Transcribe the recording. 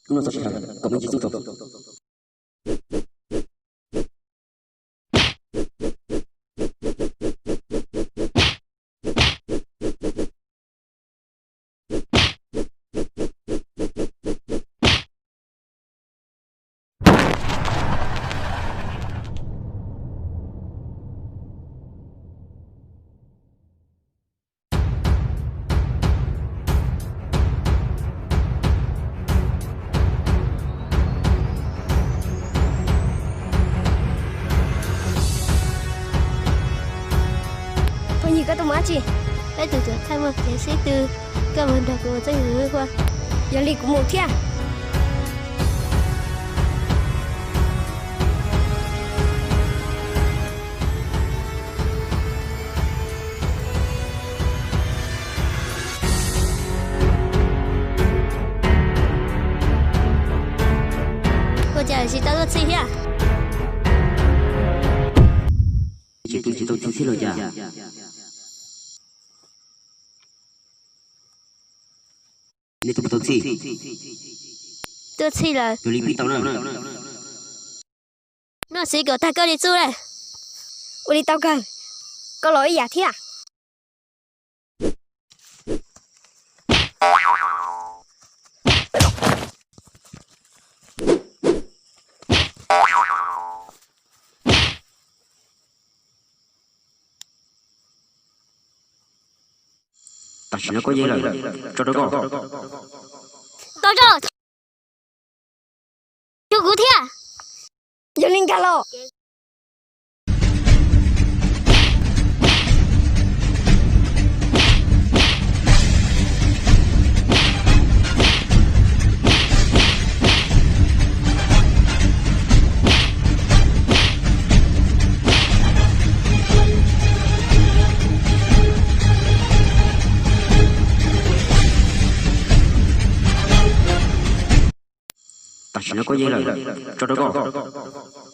Hnub no txog sij hawm kom muaj ib txij txuj rau. Phooj ywg, koj tuaj mus dab tsi? Peb tus tuam txhawj muaj kev sib tw, koj mus nrog kuv ua txuj ywm hua. Yog li kuv mus thiab. Ua cas tsis tau tuaj txhij thiab? Tsis tu tsis tau txhij los cas? Nej tus puas tau txhij? Tuaj txhij lawm. Yog li pib tau na. Noj xiv kom tag koj li txuj lawm. Ua li tau kawg, koj los ib yam thiab. Tam sim no koj yeej lawm, tso rau koj. Tau tso. Rau kuv thiab. Yog li nkag los. Tam sim no koj yeej lawm, tso rau koj.